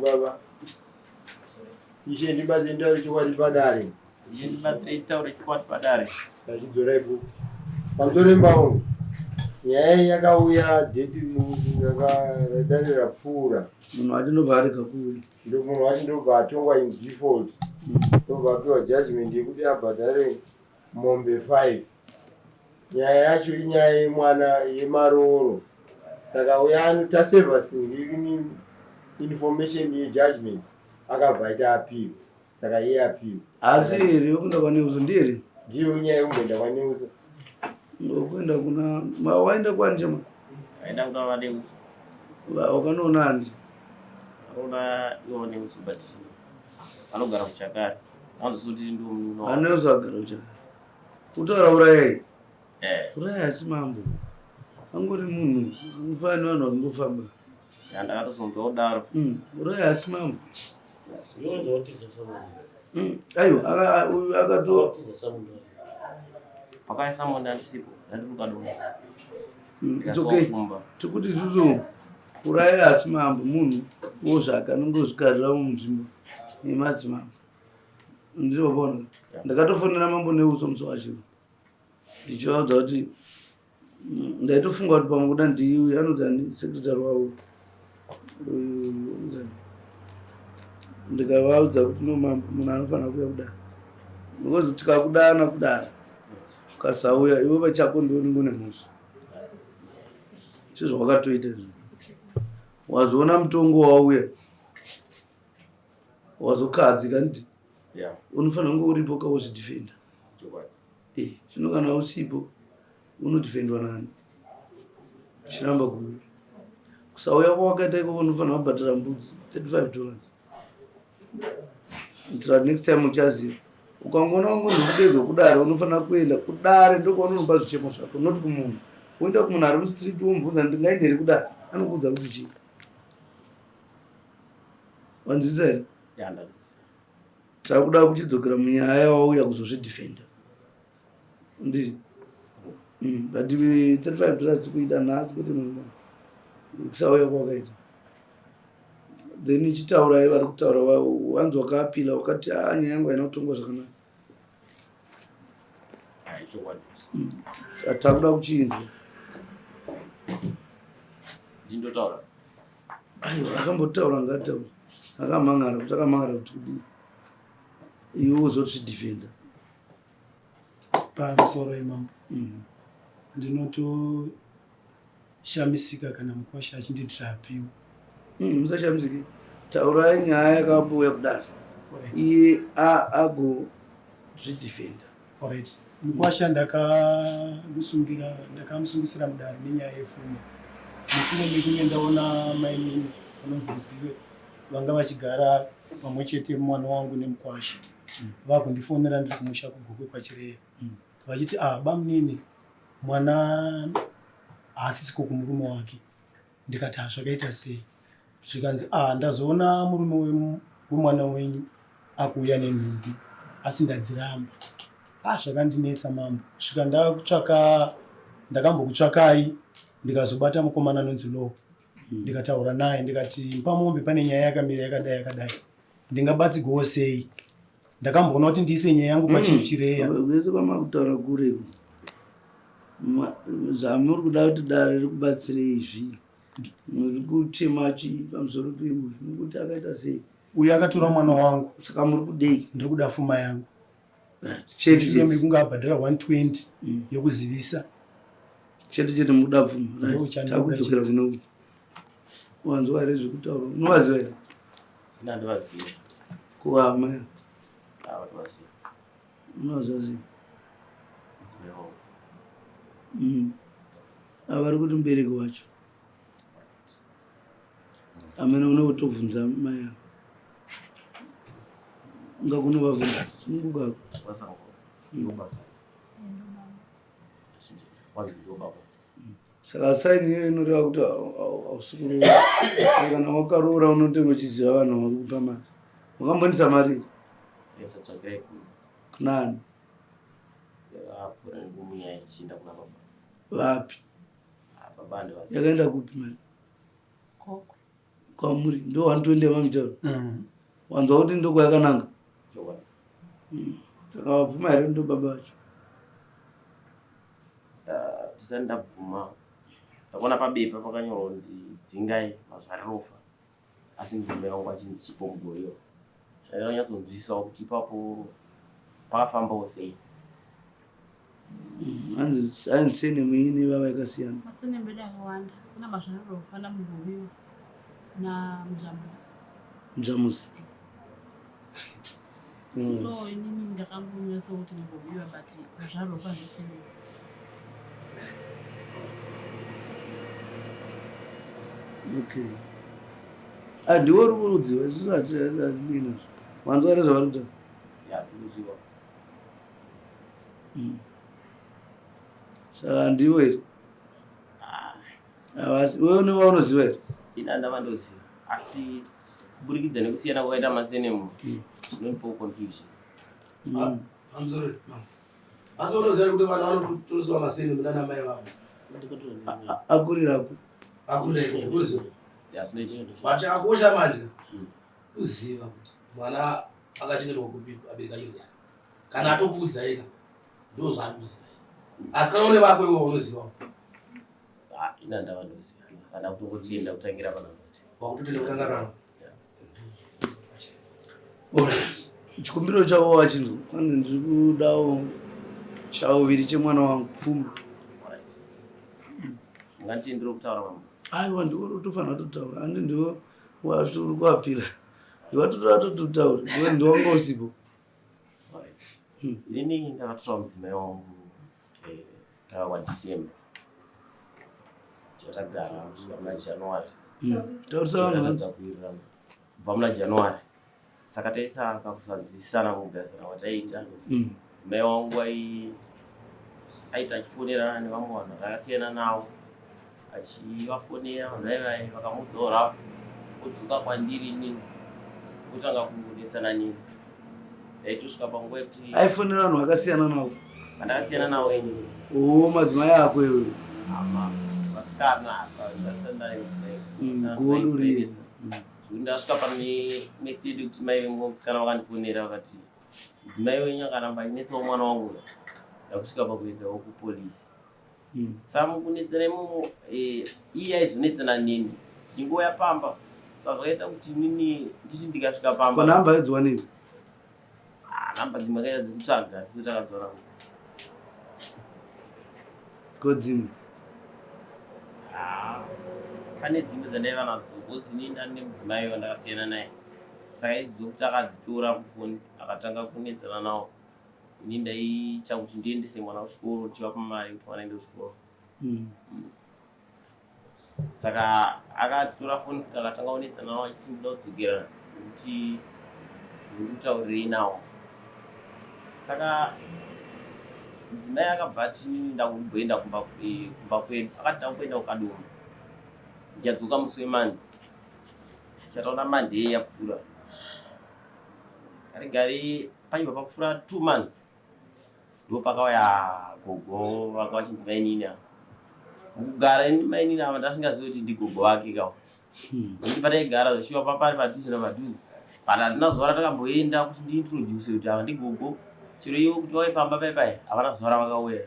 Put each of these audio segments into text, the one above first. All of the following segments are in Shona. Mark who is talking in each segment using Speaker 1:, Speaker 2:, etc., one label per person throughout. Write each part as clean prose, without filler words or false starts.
Speaker 1: Baba. Ishe ndibatsire nditaure chokwadi padare.
Speaker 2: Ishe ndibatsire nditaure chokwadi padare.
Speaker 1: Ndachidzorai bhuku. Pamusoro pembaungu. Nyaya iyi yakauya dheti dare rapfuura.
Speaker 3: Munhu wacho ndobva arega kuuya.
Speaker 1: Munhu wacho ndobva atongwa in default. Ndobva apiwa judgment yekuti abhadhare mombe 5. Nyaya yacho inyaya yemwana yemarooro saka uya anotaseva singini information yejudgment akabva aita appeal saka iye appeal.
Speaker 3: Asi here yekuenda kwaNeuso ndiye
Speaker 1: Ndiyo nyaya yekumboenda kwaNeuso.
Speaker 3: Ngokuenda kuna waenda kwani chema?
Speaker 2: Waenda kuna vaNeuso.
Speaker 3: Wakanoona ani?
Speaker 2: Akaona iwo Neuso but anogara kuchakari. Anozoti ndiwo
Speaker 3: munhu. Aneuso agara kuchakari. Kutaura urayai. Eh. Uraya asi mambo. Angori munhu mufani vanhu vakungofamba.
Speaker 2: Ya ndakatozonzwa kudaro.
Speaker 3: Uraya asi mambo. Ayo aka uyu akato
Speaker 2: Pakaisa munda ndisipo. Ndandiri kukadoma.
Speaker 3: It's okay. Tikuti isusu uraya asi mambo munhu wozvake anongozvigarira munzvimbo yemadzimambo. Ndizvopona. Ndakatofonera mambo neuso musi wacho. Ndichivaudza kuti ndaitofunga kuti pamwe kuda ndiuyu anonzi ani secretary wavo. Uyu anonzi ani. Ndikavaudza kuti no mambo munhu anofanira kuuya kudare. Because tikakudana kudare ukasauya iwe pachako ndiwe unenge une mhosva. Sezvawakatoita izvo. Wazoona mutongo wauya. Wazokahadzika nditi
Speaker 2: Yeah.
Speaker 3: unofanira kunge uripo ka wozvidefenda.
Speaker 2: Chokwadi.
Speaker 3: Eh, zvino kana usipo unodefendwa nani? Uchiramba kuuya. Kusauya kwawakaita ikoko unofanira kubhadhara mbudzi $35. Kuitira next time uchaziva. Ukangoona wangonzi kudedzwa kudare unofanira kuenda kudare ndokwaunonopa zvichemo zvako not kumunhu. Woenda kumunhu ari mustreet womubvunza ndingaende here kudare anokuudza kuti chii. Wanzwisisa here?
Speaker 2: Yeah, ndanzwisisa.
Speaker 3: Takuda kuchidzokera munyaya yawauya kuzozvidefenda. Ndizvo. But $35 tikuida nhasi kwete mangwana. Kusauya kwawakaita. Then ichitaurai vari kutaura wanzi wakaapila wakati ah nyaya yangu haina kutongwa zvakanaka.
Speaker 2: Ah, chokwadi.
Speaker 3: Takuda kuchinzwa.
Speaker 2: Ndindotaura.
Speaker 3: Aiwa akambotaura ngataura. Akamhangara kuti akamhangara kuti kudii. Iwe uzotidefenda.
Speaker 4: Pamusoro imambo. Ndinotoshamisika kana mukwasha achindiitira appeal.
Speaker 3: Musashamisike. Taurai nyaya yakambouya kudare. Iye agozvidefenda.
Speaker 4: Alright. Mukwasha ndakamusungira ndakamusungisira mudare nenyaya yefuma. Mushure mekunge ndaona mainini vanonzi Ruzive vanga vachigara pamwe chete mwana wangu nemukwasha. Vakundifonera ndiri kumusha kuGokwe kwaChireya. Vachiti ah bamunini mwana haasisiko kumurume wake. Ndikati ah zvakaita sei? Zvikanzi ah ndazoona murume wemwana wenyu akuuya nenhumbi asi ndadziramba. Ah zvakandinetsa mambo kusvika ndakutsvaka ndakambokutsvakai ndikazobata mukomana anonzi Law ndikataura naye ndikati Mpamombe pane nyaya yakamira yakadai yakadai ndingabatsigwawo sei ndakamboona kuti ndiise nyaya yangu kwaChief Chireya.
Speaker 3: Kwese kwamakutaura kure zvamuri kuda kuti dare rikubatsire izvi muri kuchema chii pamusoro peuyu mukuti akaita sei?
Speaker 4: Uyu akatora mwana wangu.
Speaker 3: Saka muri kudei?
Speaker 4: Ndiri kuda fuma yangu.
Speaker 3: Chete chete.
Speaker 4: Mekunge abhadhara 120 yekuzivisa.
Speaker 3: Chete chete muri kuda pfuma. Takudzokera kune uyu. Wanzwa here zvekutaura? Unovaziva here?
Speaker 2: Ina ndivaziva.
Speaker 3: Kuhama.
Speaker 2: Ah, vatovaziva.
Speaker 3: Unovaziva sei? Ava vari kuti mubereki wacho. Amene unotobvunza mai ava. Ungakunovabvunza sununguka. Saka sign iyoyo inoreva kuti hausi kuroora. Kana wakaroora unotenge uchiziva vanhu vari kupa mari. Wakamboendesa mari? Kunani? Vapi? Yakaenda kupi mari? Kwamuri ndo 120 yamamitaura. Wanzwa kuti ndokwayakananga? Saka wabvuma here ndo baba vacho?
Speaker 2: Ndisati ndabvuma ndakaona pabepa pakanyorwa kunzi dzingai mazvarirofa asi murume wangu achinzi Chipo Mugoriwa. Saka ndakanyatsonzwisisawo kuti ipapo pakafambawo sei.
Speaker 3: Hanzi hanzi surname iyi nevava yakasiyana.
Speaker 5: Masurname edu akawanda. Kuna Mazvarirofa naMugoriwa naMzvamusi.
Speaker 3: Mzvamusi.
Speaker 5: So inini ndakangonyatsa kuti Mugoviwa but Mazvarirofa ndosurname.
Speaker 3: Okay. Ah, ndiwe uri kurudziwa isusu hatidii nazvo. Wanzwa here zvavari kutaura?
Speaker 2: Ya, ndikuziva.
Speaker 3: Saka ndiwe here? Havasi. Wewe une vaunoziva here?
Speaker 2: Ini handava ndoziva asi kuburikidza nekusiyana kwakaita masenemu zvinondipawo confusion.
Speaker 6: Pamusoro mama. Asi unoziva kuti vana vanotorisiwa masenemu nana mai vavo.
Speaker 3: Akurira ku.
Speaker 6: Akurira ikoko unoziva.
Speaker 2: Ya, zvinoitika.
Speaker 6: But chakakosha manje kuziva kuti mwana akachengetwa kupi abereki acho ndiani. Kana atokuudza ega ndo zvaari kuziva iye. Asi kana une vako iwe unoziva.
Speaker 2: Ah, ini handava ndoziva. Saka kutongotenda kutangira panapa.
Speaker 6: Wakutotenda kutanga panapa.
Speaker 3: Alright. Chikumbiro chavo wachinzwa. Kwanzi ndiri kudawo chauviri chemwana wangu pfuma.
Speaker 2: Alright. Unganditendere kutaura mama?
Speaker 3: Aiwa ndiwe utofanira kutotaura. Handi ndiwe waturi kuapira. Ndiwe watotoda tototaura. Ndiwe ndiwe wanga usipo.
Speaker 2: Alright. Inini ndakatora mudzimai wangu tava kwaDecember. Takagara kusvika muna January.
Speaker 3: Taurisa vanhu
Speaker 2: Takatadza
Speaker 3: vanzi.
Speaker 2: kuwirirana kubva muna January. Saka taisa kakusanzwisisana mukugarisana kwataiita. Mudzimai wangu aita achifonerana nevamwe vanhu vakasiyana navo. Achivafonera vanhu vaivai vakamudzora odzoka kwandiri inini otanga kunetsana nini. Ndaitosvika panguva yekuti
Speaker 3: Aifonera vanhu vakasiyana navo.
Speaker 2: Vandakasiyana navo inini.
Speaker 3: Oo madzimai ako iwewe.
Speaker 2: Ama vasikana apa ndasiyana naye.
Speaker 3: Godo riye.
Speaker 2: Ndasvika pane next yedu kuti mai vengu musikana vakandifonera vakati mudzimai wenyu akaramba achinetsawo mwana wangu ndakusvika pakuendawo kupolisi. Saka mukunetsana imomo iye aizonetsana neni ndingouya pamba. Saka zvakaita kuti inini nditi ndikasvika pamba.
Speaker 3: Ko nhamba aidziwanepi?
Speaker 2: Ah, nhamba dzimwe akaita dzekutsvaga dzekuti akadziwana.
Speaker 3: Ko dzimwe?
Speaker 2: Ah, pane dzimwe dzandaiva nadzo because inini ndane mudzimai wandakasiyana naye. Saka idzi dzokuti akadzitora mufoni akatanga kunetsana nawo. Ini ndaiita kuti ndiendese mwana kuchikoro ndichivapa mari kuti mwana aende kuchikoro. Saka akatora foni futi akatanga kunetsana nawo achiti ndinoda kudzokera nekuti ndikutaurirei nawo. Saka mudzimai akabva ati inini ndakumboenda kumba kwedu. Akati ndakumboenda kuKadoma. Ndichadzoka musi weMonday. Tichataura Monday yapfuura. Gare gare paibva papfuura 2 months ndipo pakauya gogo vanga vachinzi mainini ava. Mukugara ini mainini ava ndasingazivi kuti ndigogo vake kawo. Nekuti pataigara zveshuwa papari padhuze napadhuze. But handina zuva ratakamboenda kuti ndiintroduce kuti ava ndigogo. Chero ivo kuti vauye pamba pai pai havana zuva ravakauya.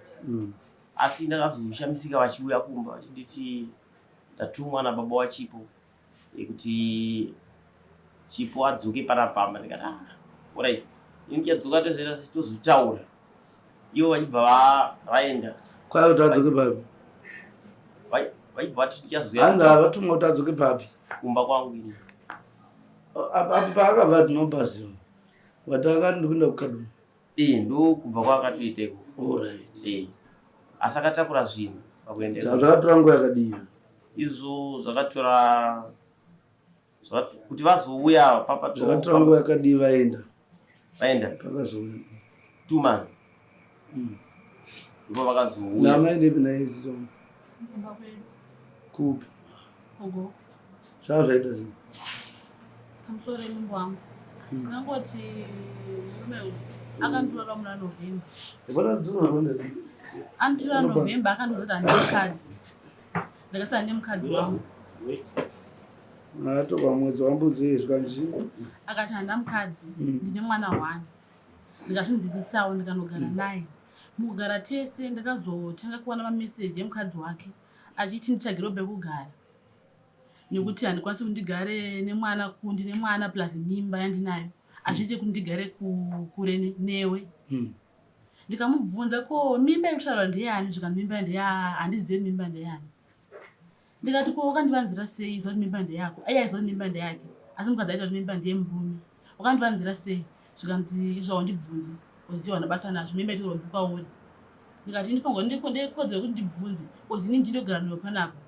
Speaker 2: Asi ndakazoshamisika vachiuya kumba vachinditi ndatumwa nababa waChipo yekuti Chipo adzoke panapa ndikati ah, alright ini ndichadzoka tozoita se tozotaura ivo vachibva vaenda.
Speaker 3: Kwai kuti adzoke papi?
Speaker 2: Vachibva vati ndichazouya.
Speaker 3: Hanzi havatumwa kuti adzoke papi?
Speaker 2: Kumba kwangu ini.
Speaker 3: Apo paakabva tinopaziva vati akati ndikuenda kuKadoma.
Speaker 2: Ndokubva kwaakatoita ikoko.
Speaker 3: Alright.
Speaker 2: Asi akatakura zvinhu pakuenda ikoko.
Speaker 3: Zvakatora nguva yakadii?
Speaker 2: Izvo zvakatora kuti vazouya papa
Speaker 3: Zvakatora nguva yakadii vaenda?
Speaker 2: Vaenda.
Speaker 3: Pakazouya.
Speaker 2: 2 months. Ndipo vakazouya.
Speaker 3: Namaendepi naye sisi wangu?
Speaker 5: Kumba kwedu.
Speaker 3: Kupi?
Speaker 5: Ugo.
Speaker 3: Zvava zvaita sei?
Speaker 5: Pamusoro remumba wangu. Ndangoti murume uyu akandiroora muna November.
Speaker 3: Hapana dzinoona.
Speaker 5: Andiroora November akandizoti handine mukadzi. Ndakasara nemukadzi wangu.
Speaker 3: Atorwa mwedzi wambudzi zvikanzi
Speaker 5: akati handina mukadzi hmm. ndine mwana one ndikazvinzwisisawo ndikanogara hmm. naye mukugara tese ndakazotanga kuwana mameseji emukadzi wake achiti nditsvagirewo pekugara nekuti handikwanisi kuti ndigare nemwana ndine mwana plus mimba yandinayo hazviite kuti ndigare kure newe hmm. Ndikamubvunza ko mimba yekutaura ndeyani zvikanzi mimba ndeya handizive mimba ndeyani. Ndikati ko wakandivanzira sei zva kuti mimba ndeyako aiye aiziva kuti mimba ndeyake asi mukadzi aita kuti mimba ndeye murume wakandivanzira sei zvikanzi izvo haundibvunzi uziva hauna basa nazvo mimba itorombi kwauri. Ndikati ndifanirwa ndekodzero yekuti ndibvunze kozi ini ndinogara newe panapa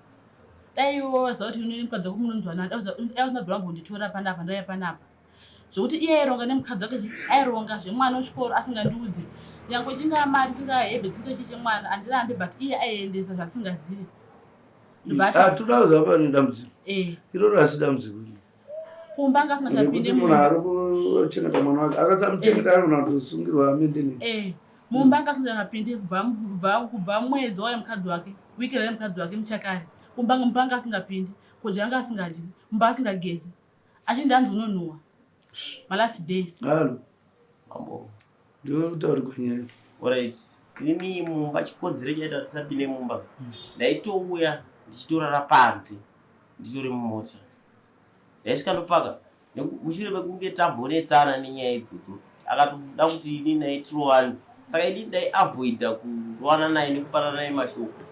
Speaker 5: dai iwe waziva kuti ini mukadzi wako munonzwanana dai usina kubvira wambonditora panapa ndauya panapa. Zvekuti iye aironga nemukadzi wake aironga zvemwana wechikoro asingandiudze nyangwe chingaa mari chingaa hembe chinge chii chemwana andirambe but iye aiendesa zvatisingazive.
Speaker 3: Ah, toda kuziva pane dambudziko eh. iroro asi dambudziko
Speaker 5: kumba anga asingachapinde
Speaker 3: munhu ari kuchengeta mwana wake akatsamuchengeta ari kuna kutosungirwa maintenance
Speaker 5: eh, mumba anga asingachapinde kubva mwedzi wauya mukadzi wake wiki raiya mukadzi wake muchakare kumba mumba anga asingapindi kudya anga asingadyi mumba asingagezi Achindi hanzi unonhuwa malast days.
Speaker 3: Halo.
Speaker 2: Mambo.
Speaker 3: Ndiwe kutaura nyaya.
Speaker 2: Alright. Ini mumba chikonzero chaita tisapinde mumba. Ndaitouya ndichitorara panze nditori mumota. Ndaisvika ndopaka mushure mekunge tambonetsana nenyaya idzodzo akatoda kuti ini naye tirovane saka ini ndaiavoida kurovana naye nekupanana naye mashoko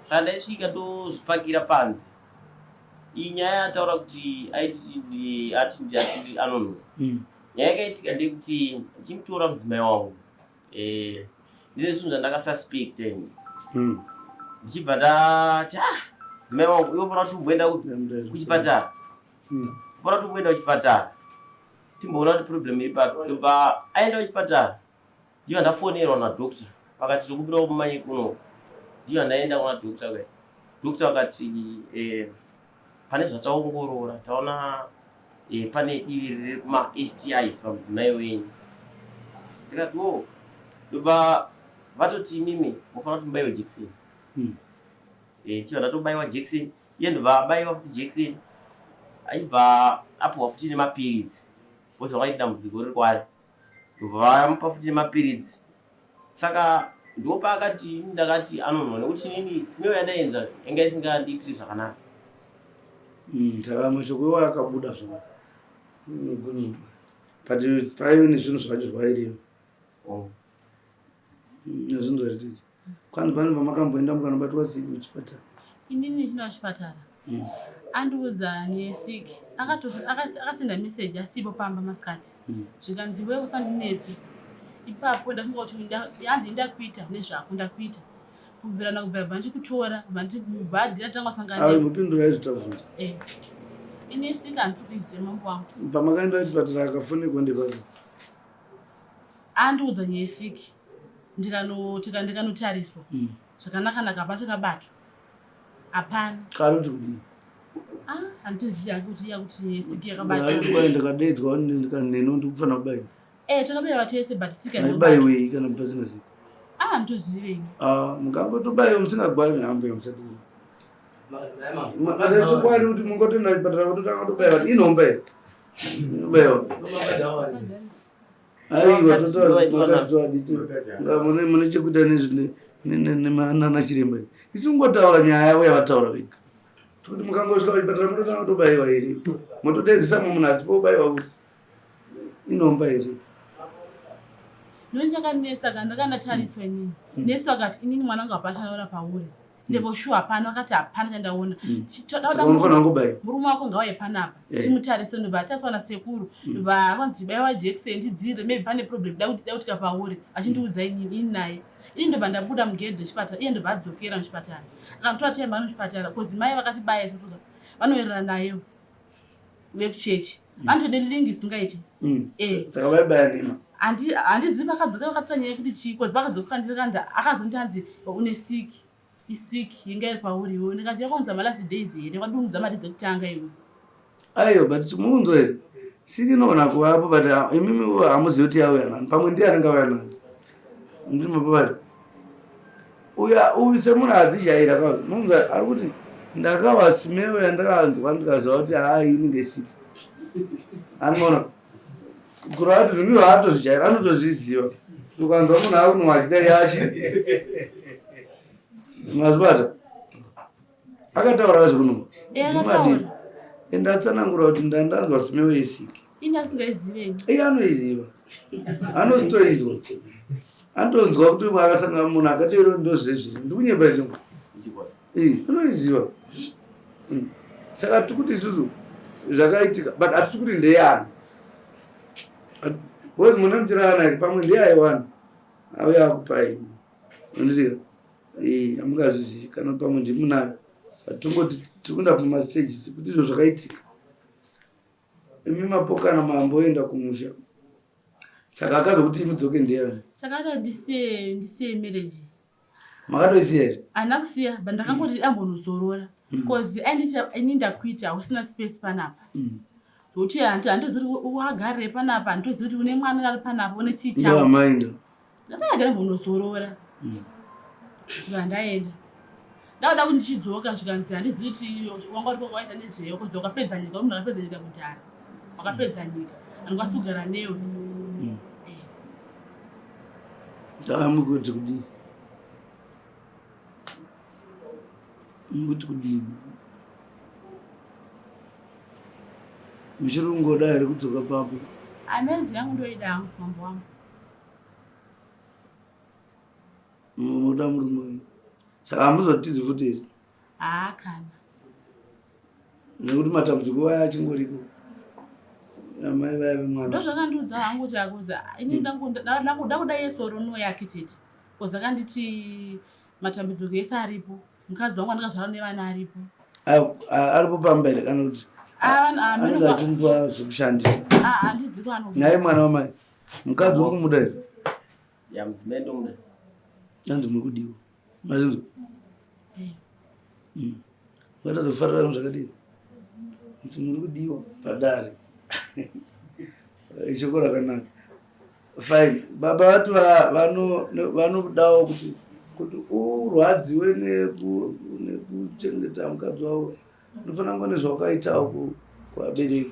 Speaker 2: saka ndaisvika ndozvipakira panze Iyi nyaya yataura kuti aiti ati ati anonhuwa. Mm. Nyaya yakaitika ndeyekuti ndichimutora mudzimai wangu. Eh, ndine zvinhu zvandakasuspect ini. Mm. Ndichibva ndati ah, mudzimai wangu iwe fana kuti umboenda kuchipatara. Mm. Fana kuti umboenda kuchipatara. Timboona kuti problem iri papi. Ndobva aenda kuchipatara. Ndiyo ndafonerwa nadoctor vakati tokubira umanye kuno. Ndiyo ndaenda kuna doctor kuya. Doctor vakati eh, pane zvataongorora taona eh, pane divi riri kuma STIs pamudzimai wenyu. Ndikati wo ndobva vatoti imimi mofanira kuti mubaiwe jekiseni. Hmm. Eh, tiyo ndatobaiwa jekiseni iye ndobva abaiwa futi jekiseni aibva apiwa futi nemapiritsi because vakaiti dambudziko riri kwaari. Vamupa futi nemapiritsi saka ndopaakati ini ndakati anonwa nekuti inini smell yandainzwa yanga isingandiitiri zvakanaka.
Speaker 3: Mm, saka mashoko iwayo akabuda zvawo mm, but paive nezvinhu zvacho zvairiyo oh. Mm, zvinhu zvarititi Kwanzi pane pamakamboenda mukanobatwa siki kuchipatara?
Speaker 5: Inini chino chipatara. Mm. Andiudza nesiki. Akasenda message asipo pamba masikati. Mm. Zvikanzi iwewe usandinetse. Ipapo ndafunga kuti hanzi ndakuita nezvako ndakuita. Kubvira nakubvira bva ndichikutora bva ndibva ndatanga sangana.
Speaker 3: Ayi mupindura izvo tabvunza.
Speaker 5: Eh. Ini siki handisi kuiziva mambo wangu.
Speaker 3: Pamakaenda kuchipatara akafonekwa ndepapi?
Speaker 5: Andiudza nyaya yesiki. Ndikanotariswa mm. zvakanaka naka hapana chakabatwa hapana.
Speaker 3: Kari kuti kudii?
Speaker 5: Ah, handizivi hangu kuti iya kuti siki yakabatwa.
Speaker 3: Ndakadeedzwa ndikaneno ndikufanira kubaiwa.
Speaker 5: Eh, takabaiwa tese but siki
Speaker 3: haibaiwei kana pasina siki.
Speaker 5: Ah, handitozivi ini.
Speaker 3: Ah, mukangotobaiwa musingagwari hambo yamusadii. Chokwadi kuti mungotoenda kuchipatara kutotanga kutobaiwa inomba here? Inobaiwa. Aiwa totoa mune chekuita nana chiremba isu kungotaura nyaya yavo yavataura vega tikuti mukangosvika kuchipatara mototanga kutobaiwa here motodeedzesa mumwe munhu asipo obaiwa kuti inomba here
Speaker 5: noni chakanetsa ka ndakandatariswa inini mm. nesi vakati inini mwana wangu hapana chandaona pauri Ndevo sure hapana vakati hapana chandaona. Mm. Murume wako ngauye panapa eh. timutarise ndobva atariswa nasekuru mm. ndobva vanzi chibaiwa jekiseni ndidziirire maybe pane problem da kutika pauri achindiudza inini ini naye ini ndobva ndabuda mugedhi rechipatara iye ndobva adzokera muchipatara akanotora time ano muchipatara bcause mai vakatibaya isusu vanoerera nayo vekuchechi mm. vanotode link isingaiti
Speaker 3: mm. eh. saka vaibaya nema
Speaker 5: handizivi vakadzoka vakatora nyaya yekuti chii bcause vakadzoka kandikanzi akazondianzi une siki Isick inga iri pauri iwe ndikati yakaunza malast days here wadunudza mari dzekutanga iwe.
Speaker 3: Aiwa but muunzo here siki inoona kuvapo but ah, imimi hamuzivi kuti yauya nani pamwe ndiye anenge auya nani ndimapavati uya uyu semunhu adzijaira ka muunzo ari kuti Ndakawa smell yandakanzwa ndikaziva kuti haa inenge siki. Anoona kureva kuti zvinhu zvaatozvijaira anotozviziva. Ukanzwa munhu akunwa achida yachi. Mazvibata. Akataura zvekunwa.
Speaker 5: Ndimadi.
Speaker 3: Ende atsanangura kuti ndandanzwa smell yesiki.
Speaker 5: Ini asingaizive.
Speaker 3: Iye anoiziva. Anotoinzwa. Anotonzwa kuti akasangana munhu akadero ndozvezviri. Ndikunyeba izvo. Eh, anoiziva. Saka tiri kuti isusu zvakaitika but hatisi kuti ndeyani. Because mune muchirana pamwe ndeyaiwana. Auya akupai. Anditi eh amungazvizivi kana pamwe ndimunayo. But tongoti tiri kuenda pamastages kuti izvo zvakaitika. Imi mapokana mamboenda kumusha. Saka akazokuti imudzoke ndiyani?
Speaker 5: Chakada ndisiye ndisiye marriage.
Speaker 3: Makatoisiya here?
Speaker 5: Handina kusiya but ndakangoti ambonozorora cause ainditi ini ndakuita hausina space panapa. Ndokuti handizivi kuti wagarire panapa handitozivi kuti une mwana ari panapa une chii chako.
Speaker 3: Ndowamaenda.
Speaker 5: Ndakagara mbonozorora. Ndobva ndaenda. Ndakuda kuti ndichidzoka zvikanzi handizivi kuti wanga uri waita nezveyo cause wakapedza nyika uri munhu akapedza nyika kudhara. Wakapedza nyika. Handikwanisi kugara newe.
Speaker 3: Ndamukuti kudii? Mukuti kudii? Muchiri kungoda here kudzoka papo?
Speaker 5: Marriage yangu ndoida mambo wangu.
Speaker 3: Munoda murume wenyu. Saka hamuzotizi futi here?
Speaker 5: Haa kana.
Speaker 3: Nekuti matambudziko vaya achingoriko. Amai vaya vemwana.
Speaker 5: Ndozvakandiudza hangu kuti akuza ini ndakuda yesoro no yake chete. Koz akanditi matambudziko ese aripo. Mukadzi wangu andakazvara nevana aripo.
Speaker 3: Aripo pamba here kana kuti anenge achimupa zvekushandisa?
Speaker 5: Handizivi kwaanobva.
Speaker 3: Nhai mwana wamai, mukadzi uri kumuda here?
Speaker 2: Ya mudzimai ndomuda.
Speaker 3: Hanzi muri kudiwa. Mazinzwa? Vatazofarira zvinhu zvakadii? Hanzi muri kudiwa padare. Shoko rakanaka. Fine. Baba vati vanodawo kuti kuti urwadziwe nekuchengeta mukadzi wavo unofanira kunge nezvawakaitawo kuvabereki.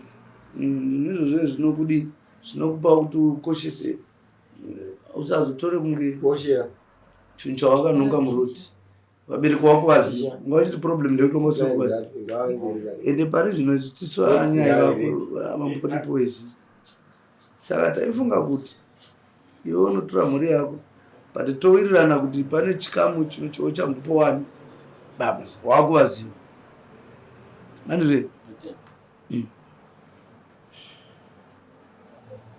Speaker 3: Izvozvo zvinokudii? Zvinokupa kuti ukoshese usazotore kunge chinhu chawakanhonga muroti vabereki wako vaziva unga uchiti problem ndekutonga usiri kuvaziva ende pari zvino isu tisu anyai vako vamboripo izvi saka taifunga kuti iwe unotora mhuri yako but towirirana kuti pane chikamu chino chiwo chambopo wani baba wakuvaziva andizve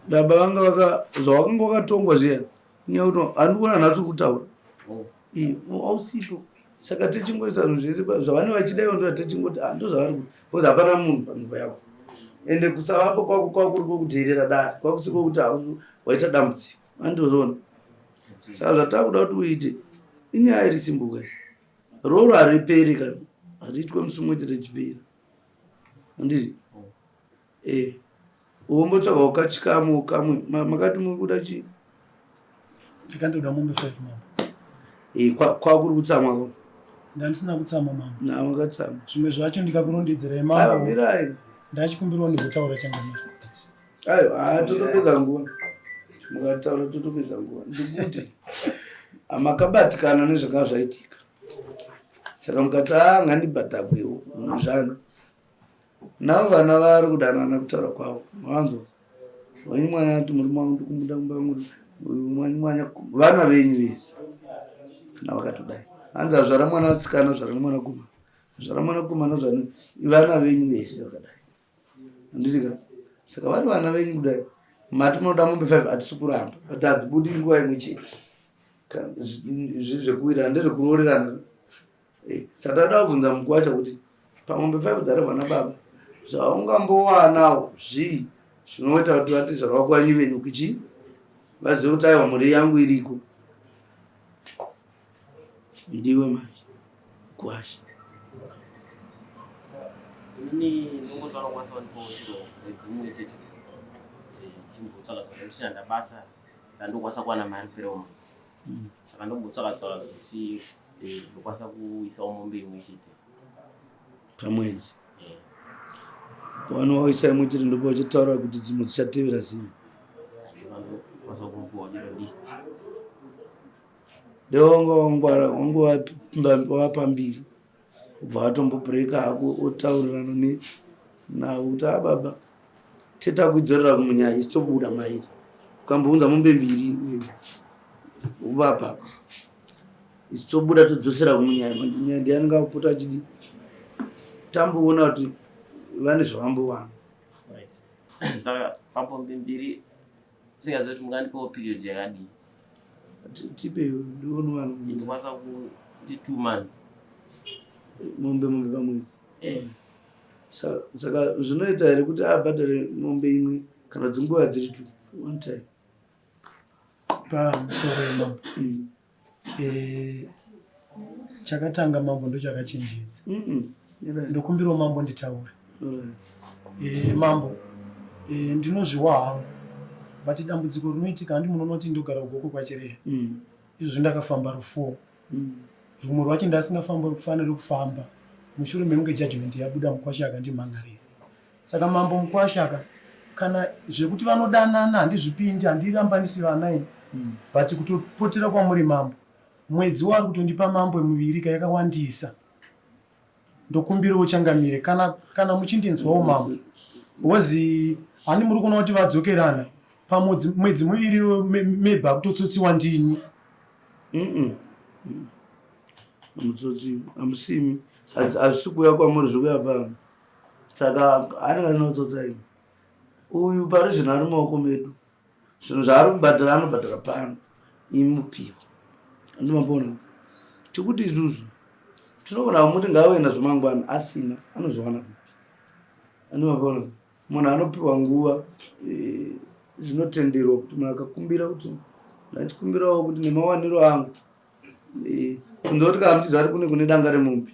Speaker 3: Baba vanga vaka zvawakanga wakatongwa zviya nyaya kuti handikuona nhasi kutaura ausipo saka tichingoisa zvinhu zvese zvavanenge vachida ivo ndo tichingoti ah, ndozvavari kuda because hapana munhu panzvimbo yako ende kusavapo kwako kwakuri kwekudheerera dare kwakusi kwekuti waita dambudziko andozviona saka zvatakuda kuti uite inyaya iri simbuka roro hariperi kana hariitwe musi umwe chete richipera handiti eh wombotsvagawo kachikamu kamwe makati muri kuda chii
Speaker 4: ndakandoda mombe 5 mambo
Speaker 3: eh kwakuri kutsamwa ko
Speaker 4: ndandisina kutsamwa mambo
Speaker 3: na makatsamwa
Speaker 4: zvimwe zvacho ndikakurondedzerai mambo mirai ndachikumbirawo ndimbotaura changamire
Speaker 3: ayo haa totopedza nguva mukataura totopedza nguva ndikuti makabatikana nezvakanga zvaitika saka mukati haa ngandibhadhagwewo zvano Navo vana vari kudanana kutaura kwavo mavanzwa wenyu mwana ati murume wangu ndikumuda kumba kwangu mwanyu mwana vana venyu vese kana vakatodai hanzi azvara mwana asikana azvara nemwana komana azvara mwana komana azvara vana venyu vese vakadai handiti ka saka vari vana venyu kudai mati munoda mombe 5 hatisi kuramba but hadzibudi nguva imwe chete zvekuwirirana ndezvekuroorerana Eh, saka tada kubvunza mukuwasha kuti pamombe 5 dzarehwa nababa zvaungambowanawo zvii zvinoita kuti vati zvavakuvanyu venyu kuchi vazive kuti aiwa mhuri yangu iriko ndiwe manje kuwasha
Speaker 2: inini ndongoti vanokwanisa vandipawo chiro mwedzi mumwe chete chimbotsvaga tsvaga ndichishanda basa randokwanisa kuwana mari kupera mwedzi saka ndombotsvaga tsvaga kuti ndokwanisa kuisawo mombe imwe chete.
Speaker 3: Pamwedzi pavanowaisa imwe chete ndopa vachitaura kuti dzimwe dzichatevera sei. Dai wanga wangwara wanga wava pambiri ubva watombobreaka hako, otaurirana navo kuti a baba, tetakuidzorera kumunyaya, ichitobuda mairi, ukambounza mombe mbiri uvapa, ichitobuda, todzosera kumunyaya. Munyaya ndiye anenge akupota achidi tamboona kuti vane zvavambowana.
Speaker 2: Saka pamombe mbiri singazivi kuti mungandipawo period yakadii?
Speaker 3: Tipe ndione vanhu.
Speaker 2: Ndikwanisa kuti 2 months.
Speaker 3: Mombe pamwedzi? Saka zvinoita here kuti abhadhare mombe imwe kana dzinguva dziri two one time?
Speaker 4: Pamusoro yemambo. Chakatanga mambo ndochakachenjedza. Ndokumbirawo mambo nditaure. Mambo, ndinozviwa hangu, but dambudziko rinoitika, handi munoona kuti ndogara kugoko kwaChireya. Izvozvi ndakafamba ru4. Rumwe rwacho ndasingafamba kufaniri kufamba mushure mekunge judgment yabuda, mukwasha akandimhan'arira. Saka mambo, mukwasha aka kana zvekuti vanodanana handizvipindi, handirambanisi vana ini. But kutopotera kwamuri mambo, mwedzi waari kutondipa mambo muviri ka yakawandisa. Ndokumbirawo changamire kana muchindinzwawo mambo, because hani muri kuona kuti vadzokerana pamwedzi mwedzi muviri, maybe akutotsotsiwa ndini.
Speaker 3: Hamutsotsi, hamusimi, hazvisi kuuya kwamuri, zvikuya pano. Saka anenge asina imi. Uyu pari zvino ari mumaoko medu, zvinhu zvaari kubhadhara anobhadhara pano, imupiwa andimapona. Tikuti isusu tinogona kumuti ngauye nazvo mangwana, asina anozowana kupi? Andimapona, munhu anopiwa nguva. Zvinotenderwa kuti munhu akakumbira kuti ndachikumbirawo kuti nemawaniro angu, kunze kuti kana muchiziva kuti kune danga remombe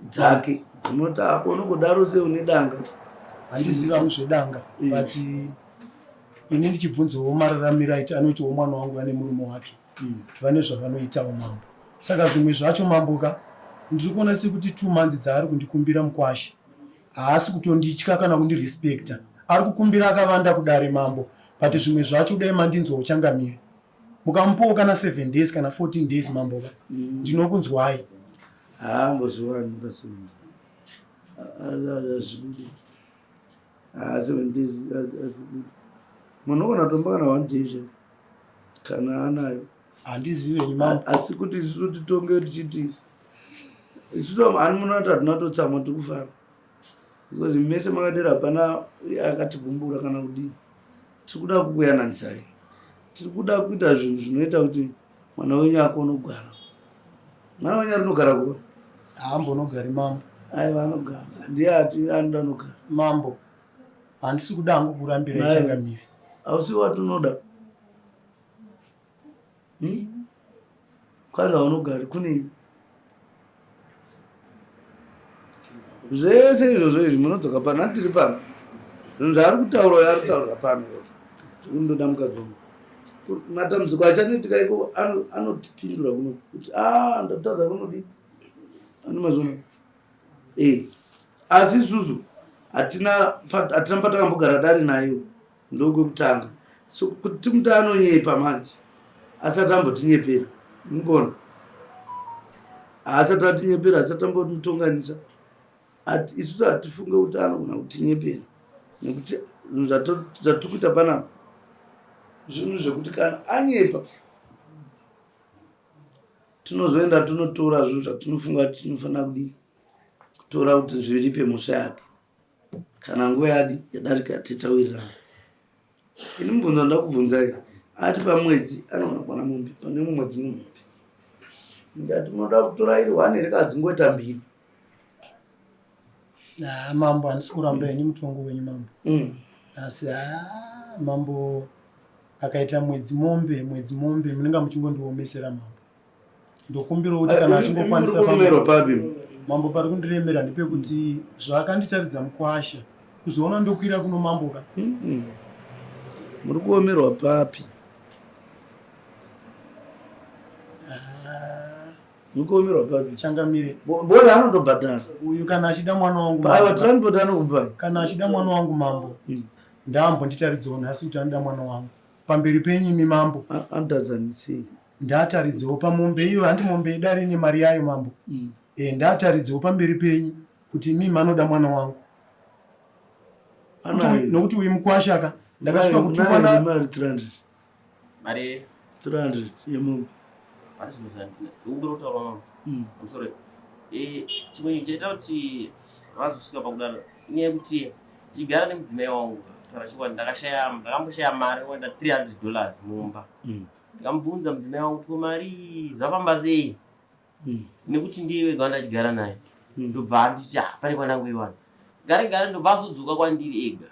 Speaker 3: dzake dzinoti ako unongodaro sei une danga.
Speaker 4: Handizivi hangu zvedanga. But ini ndichibvunzawo mararamiro aiti anoitawo mwana wangu vane murume wake, vane zvavanoitawo mambo. Saka zvimwe zvacho mambo ka, ndiri kuona sekuti 2 months dzaari kundikumbira mukwasha, haasi kutonditya kana kundirespekta. Ari kukumbira akavanda kudare mambo, but zvimwe zvacho dai mandinzwa uchangamire, mukamupawo kana 7 days kana 14 days mambo ka, ndinokunzwai.
Speaker 3: Haambozviwani paseven, hazvibudi. 7 days hazvibudi. Munhu unogona kutomba kana one day zvayo kana anayo.
Speaker 4: Handizivi henyu mambo.
Speaker 3: Asi kuti isusu titonge tichiti isusu ani, munoona kuti hatina kutotsamwa, tiri kufara because mese makadera, hapana akatigumbura kana kudii. Tiri kuda kukuyananisai, tiri kuda kuita zvinhu zvinoita kuti mwana wenyu akone kugara. Mwana wenyu ari kunogara kuva?
Speaker 4: Haambonogari mambo.
Speaker 3: Aiwa, anogara, ndiye ati anoda anogara.
Speaker 4: Mambo, handisi kuda hangu kurambira ichangamire.
Speaker 3: Hausi watinoda. Kwanza unogari kune zvese izvozvo izvi, munodzoka pano, hatiri pano. Zvinhu zvaari kutaura uyo ari kutaurira pano, undoda mukadzi wangu, matambudziko achanoitika iko, anotipindura kuno kuti a ndatadza kunodii, ani mazona e. Asi isusu hatina patakambogara dare nayo, ndokwekutanga. So kuti timuti anonyepa manje, asati ambotinyepera, mukona haasati atinyepera, asati ambomutonganisa. Isusu hatifunge kuti anogona kutinyepera, nekuti zvinhu zvatiri kuita panapa zvinhu zvekuti kana anyepa tinozoenda tinotora zvinhu zvatinofunga kuti tinofanira kudii kutora kuti zviripe mhosva yake. Kana nguva yadi yadarika, titawirirana. Ini mubvunzo ndoda kubvunzai, ati pamwedzi anogona kuwana mombe, pane mumwe mwedzi mumwe mombe, ndati munoda kutora iri one here kana dzingoita mbiri?
Speaker 4: Ha, mambo, handisi kuramba henyu mutongo wenyu mambo. Asi ha, mambo, akaita mwedzi mombe, mwedzi mombe, munenge muchingondiomesera mambo. Ndokumbirawo kuti kana achingokwanisa.
Speaker 3: Kuomerwa papi?
Speaker 4: Mambo, pari kundiremera ndepekuti zvaakanditaridza mukwasha, kuzoona ndokwira kuno mambo ka.
Speaker 3: Muri kuomerwa papi?
Speaker 4: Ah.
Speaker 3: Mukuomerwa papi?
Speaker 4: Changamire.
Speaker 3: Bora anotobhadhara.
Speaker 4: Uyu kana achida mwana wangu.
Speaker 3: Aiwa transport anokupa.
Speaker 4: Kana achida mwana wangu mambo. Mm. Ndaambonditaridzewo nhasi kuti anoda mwana wangu. Pamberi penyu imi mambo.
Speaker 3: Anotadzanisi.
Speaker 4: Ndaataridzewo pamombe iyo handi mombe idare nemari yayo mambo. Mm. Eh ndaataridzewo pamberi penyu kuti imimi anoda mwana wangu. Nokuti uyu mukwasha ka ndakasvika kutukwa
Speaker 3: na mari 300.
Speaker 2: Mari
Speaker 3: 300 yemombe.
Speaker 2: Mari zvinhu zvandina. Ndikumbira kutaura mama. Mm. I'm sorry. Eh chimwe chaita kuti vazosvika pakudaro inyaya yekuti ndichigara nemudzimai wangu taura chokwadi ndakashaya ndakamboshaya mari kuenda 300 dollars mumba. Mm. Ndikamubvunza mudzimai wangu kuti ko mari zvafamba sei? Mm. Nekuti ndiye wega wandachigara naye. Mm. Ndobva anditi ah pane kwandangoiwana. Gare gare ndobva azodzoka kwandiri ega.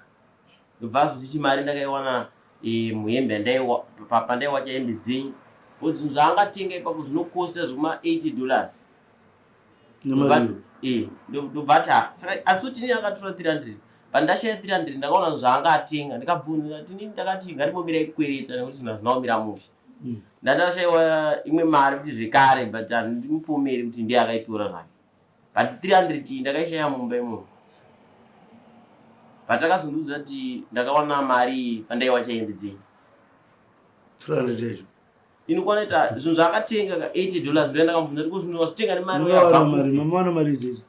Speaker 2: Ndobva azonditi mari ndakaiwana eh, muhembe yandaiwa pandaiwacha hembe dzenyu. Because zvinhu zvaangatenga ipapo zvinokosta zvekuma 80 dollars. Eh, ndobva ati ah, saka asi kuti inini akatora 300 pandashaya 300 ndakaona zvaanga atenga ndikabvunza ndikati inini ndakati ngatimbomirai kukwereta nekuti zvinhu hazvina kumira mushe mm. ndandashaiwa imwe mari kuti zvekare but handimupomeri kuti ndiye akaitora zvake but 300 iyi ndakaishaya mumba imomo but akazondiudza kuti ndakawana mari pandaiwacha hembe dzenyu
Speaker 3: 300 yacho
Speaker 2: inokwana ita zvinhu zvaakatenga ka 80 dollars ndoya ndakamubvunza ndiko zvinhu wazvitenga nemari
Speaker 3: mamawana mari idzodzo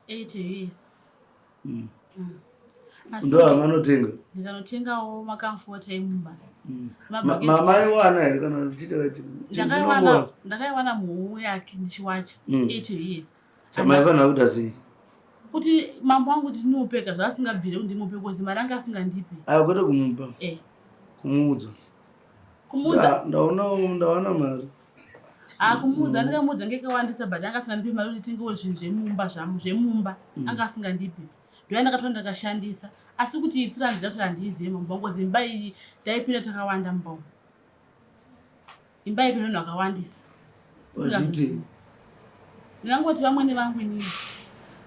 Speaker 5: 80 yes
Speaker 3: mm. mm. ndo amanotenga
Speaker 5: ndikanotengawo makamfota emumba
Speaker 3: mm. mamaiwana here kana
Speaker 5: tichita ndakaiwana muhomwe yake ndichiwacha 80 mm. years
Speaker 3: samaifanira kuita sei
Speaker 5: kuti mambo wangu kuti ndimupeka zvaasingabvire kuti ndimupe kozi mari anga asingandipe
Speaker 3: ayo kwete kumupa
Speaker 5: eh.
Speaker 3: kumuudza
Speaker 5: kumuudza
Speaker 3: ndaona ndawana mari
Speaker 5: Ah, kumuudza ndikamuudza ngekawandisa but anga asingandipi mari kuti nditengewo zvinhu zvemumba zvamu zvemumba mm. anga asingandipi ndoya ndakatora ndakashandisa asi kuti itira ndidati handiizive mumba ngozi imba iyi taipinda takawanda mumba umu imba iyi pinda vanhu vakawandisa ndingangoti vamwene vangu inini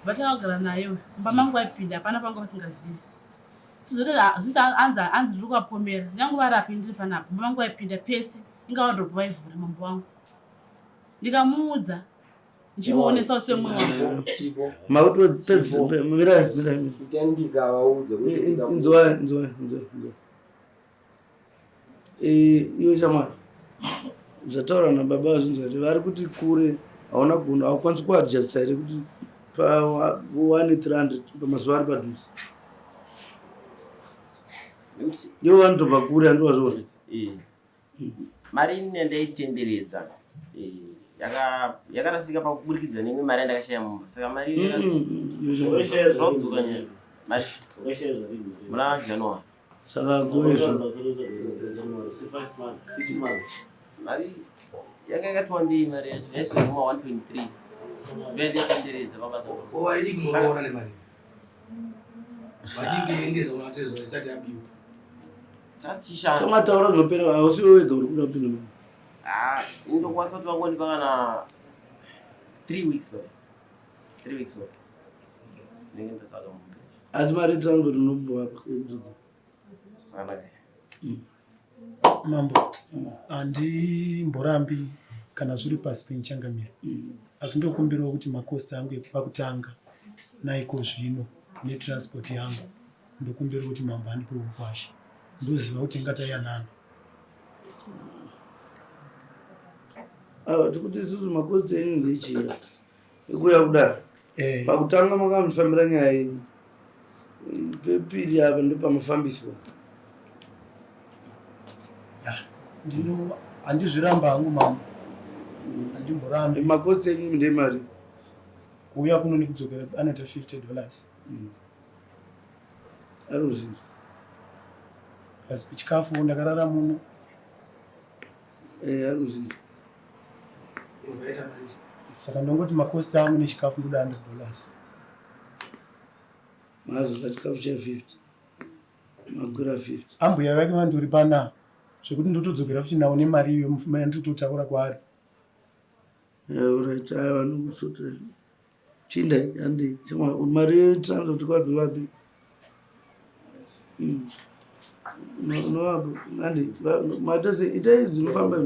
Speaker 5: vatakagara nayo mumba mangu vaipinda hapana panga vasingazivi sizoti anzi anzi zviri kuvapomera nyange varapi ndiri panapa mumba mangu vaipinda pese inga wardrobe vaivhura mambo wangu ndikamuudza ndichimuonesa semwe wangu
Speaker 3: Iwe shamwari zvataura nababa vazvinzwa here vari kuti kure hauna kuno haukwanisi kuadjusta here kuti pawane 300 pamazuva ari padhuze ivo vanotobva kure handiwazviona
Speaker 2: Mari ini yandaitenderedza eh, yakarasika pakuburikidza neimwe mari yandakashaya mumba saka mari zvakudzoka nyaya mari muna January
Speaker 3: saka
Speaker 2: mari yanga yakati wandei mari yacho yaizoguma 1.3 ndoyandaitenderedza pabasa
Speaker 6: waidii kunoroora nemari vadii kuendesa unoatezwa isati yabiwa
Speaker 3: Tongataura zvinopera hausi iwe wega uri kuda kupinda.
Speaker 2: Ah, ndokwanisa kuti vangondipa kana 3 weeks or 3 weeks or. Ndinenge ndatsvaga mombe.
Speaker 3: Asi mari transport unopiwa
Speaker 2: Zvakanaka.
Speaker 4: Mambo, handimborambi kana zviri pasi penchangamiro. Asi ndokumbirawo kuti makosti angu ekupakutanga naiko zvino netransport yangu Ndokumbira kuti mambo andipewo mukwasha. Ndoziva kuti ngataiyanana.
Speaker 3: Ava tikuti isusu makosi enyu ndechiya. Ekuya kudaro.
Speaker 4: Eh.
Speaker 3: Pakutanga makamufambira nyaya yenyu. Pepiri apa ndopamafambiswa.
Speaker 4: Ndino handizviramba hangu mambo. Handimborambi.
Speaker 3: Makosi enyu ndemari.
Speaker 4: Kuuya kuno nekudzokera anoita 50 dollars.
Speaker 3: Ari kuzvinzwa.
Speaker 4: Plus kuchikafu ndakarara muno.
Speaker 3: Eh, ari kuzvinzwa.
Speaker 4: Saka ndongoti macost angu nechikafu ndoda 100 dollars.
Speaker 3: Mazodya chikafu che 50. Magura 50.
Speaker 4: Ambuya vake vandori pana zvekuti ndotodzokera futi nawo nemari iyo yandinototaura kwaari.
Speaker 3: Eh, alright, aiwa nokusota. Chinda handi chimwa mari yetransport kwabvi vapi? Unovapo handi matese itai dzinofamba.